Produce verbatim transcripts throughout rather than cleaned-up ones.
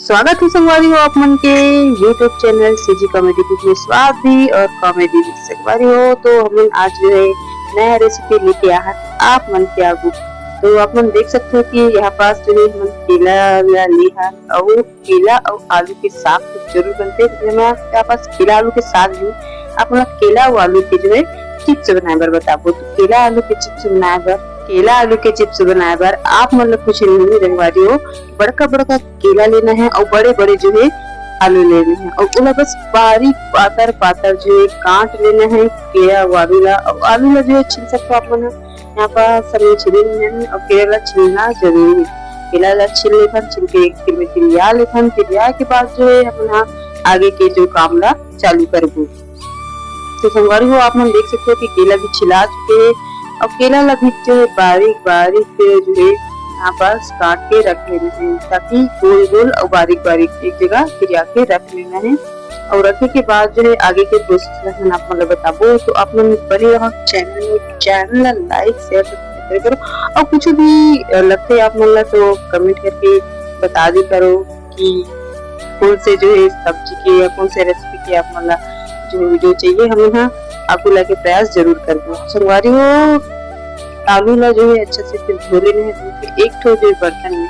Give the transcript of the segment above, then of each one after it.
स्वागत है संगवारी हो आप मन के YouTube channel CG comedy cook में स्वाद भी और कॉमेडी भी। संगवारी हो, तो हमन आज जो है नया रेसिपी लेके आए हैं आप मन के आगू। तो आप मन देख सकते हो कि यहाँ पास जो है हमन केला ला ले हन और केला और आलू के साग तो जरूर बनते हैं। यहाँ पास केला आलू के साग भी आप मन केला और आलू के जो है चिप्स बनाए बर बताबो। तो केला आलू के चिप्स बनाए बर, केला आलू के चिप्स बनाए बर आप मन ला कुछ नहीं संगवारी हो, बड़का बड़का केला लेना है और बड़े बड़े जो है आलू लेना है और ओला बस बारीक पातर पातर जो है काट लेना है केला और आलू ला। और आलू ला जो है छील सकते हो आप मन। यहाँ पर सब छिले नहीं है और केला ला छीलना जरूरी है। केला ला छील लेथन, छील के एक फिर में तिरिया लेथन। तिरिया के बाद जो है हम यहाँ आगे के जो काम ला चालू करबो। तो संगवारी हो, आप मन देख सकते हो कि केला भी छिला चुके हैं और केला ला भी जो है बारीक बारीक जो है यहाँ पर काट के रख लेना है, ताकि गोल गोल और बारीक बारीक एक जगह तिरिया के रख लेना है। और रखे के बाद जो है आगे के प्रोसेस ला हम आप मन ला बताबो। तो आप मन बने रहो चैनल में, चैनल ला लाइक शेयर सब्सक्राइब करो और कुछ भी लगते आप मन ला तो कमेंट करके बता दी करो कि कौन से जो है सब्जी के या कौन से रेसिपी के आप मन ला जो वीडियो चाहिए, हम यहाँ आपको लाके प्रयास जरूर करबो। संगवारी हो, आलू ला जो है अच्छा से फिर धो लेना है, धो के एक ठो जो है बर्तन में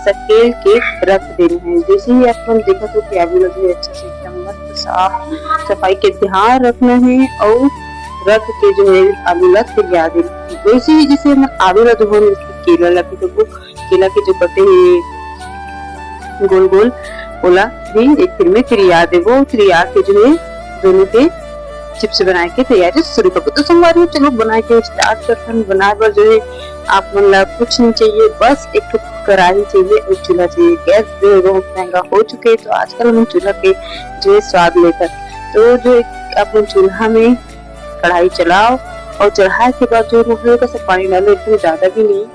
सकेल के रख देना है। जैसे ही आप मन देखा तो कि आलू ला जो है अच्छा से एकदम मस्त साफ सफाई के ध्यान रखना है और रख के जो है आलू ला तिरिया देना है। वैसे ही जैसे हम आलू ला धोबो, केला ला भी धोबो, केला के जो कटे है गोल गोल, ओला भी एक फिर में तिरिया देबो। तिरिया के जो है दोनों के चिप्स बनाए के तैयारी शुरू करबो। तो संगवारी हो, चलो बनाए के स्टार्ट करथन। बनाए बर जो है आप मन ला कुछ नहीं चाहिए, बस एक ठो कढ़ाई चाहिए और चूल्हा चाहिए। गैस जो है बहुत महंगा हो चुके हैं, तो आजकल हम चूल्हा के जो है स्वाद लेथन। तो जो है आप मन चूल्हा में कढ़ाई चलाओ और चढ़ाए के बाद जो है हल्का सा पानी डालो, एकदम ज्यादा भी नहीं,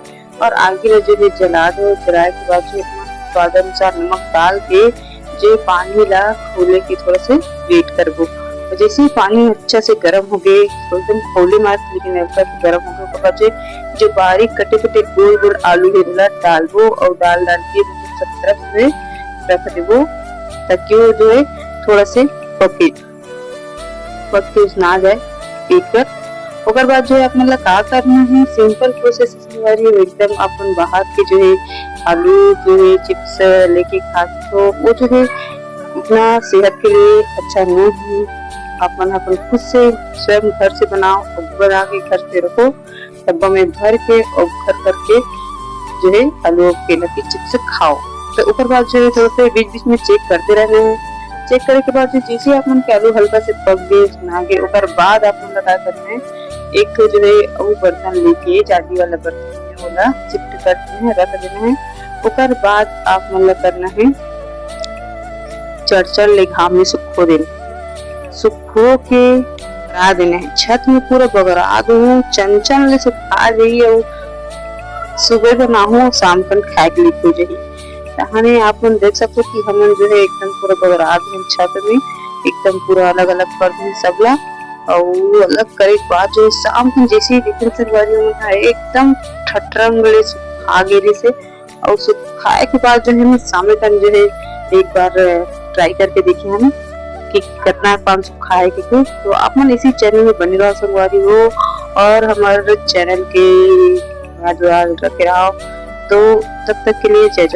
और आगी ला जो है जला दो। जलाए के बाद जो है अपना स्वाद अनुसार नमक डाल के जो है पानी ला खोले के थोड़ा से वेट करबो। और जैसे ही पानी अच्छा से गर्म हो गए, एकदम खोले मत, लेकिन हल्का से गर्म हो गए, ओकर बाद जो है जो बारीक कटे कटे गोल गोल आलू है, ओला डालबो और डाल डाल के सब तरफ से रख देबो, ताकि वो जो है थोड़ा से पके, पक के उसना जाए पीट कर। ओकर बाद जो है आप मन ला का करना है, सिंपल प्रोसेस संगवारी हो, एकदम अपन बाहर के जो है आलू जो है चिप्स लेके खात हो, वो जो है उतना सेहत के लिए अच्छा नहीं है। आप मन अपन खुद से स्वयं घर से बनाओ और बना के घर पे रखो, डब्बा में भर के और भर करके जो है आलू और केला की चिप्स खाओ। तो ओकर बाद जो है थोड़ा सा बीच बीच में चेक करते रहना है। चेक करे के बाद जो जैसे आप मन के आलू हल्का से पक गए, सुना गए, ओकर बाद आप मन ला का करना है, एक ठो जो है वो बर्तन लेके, जाली वाला बर्तन में ओला शिफ्ट कर देना है, रख देना है। ओकर बाद आप मन ला करना है चरचर ले घाम में सुखो देना, सुखो के बगरा देना है। छत में पूरा बगरा दो, चंचल ले सुखा जाई और सुबह बनाहू शाम कन खाए के लिए हो जाई। तहने आप मन देख सकते हो कि हमन जो है एकदम पूरा बगरा दे छत में, एकदम पूरा अलग अलग कर दे सबला। और अलग करे के बाद जो है शाम कन जैसे ही देखन संगवारी मन ह एकदम ठठरंग ले सुखा गे रहिसे। और सुखाए के बाद जो है ना, शाम कन जो है एक बार ट्राई करके देखे हम कि कितना पान सुखाए के। तो आप मन इसी चैनल में बने रहो संगवारी हो, और हमारे चैनल के धन्यवाद रखे रहो। तो तब तक के लिए जय जय।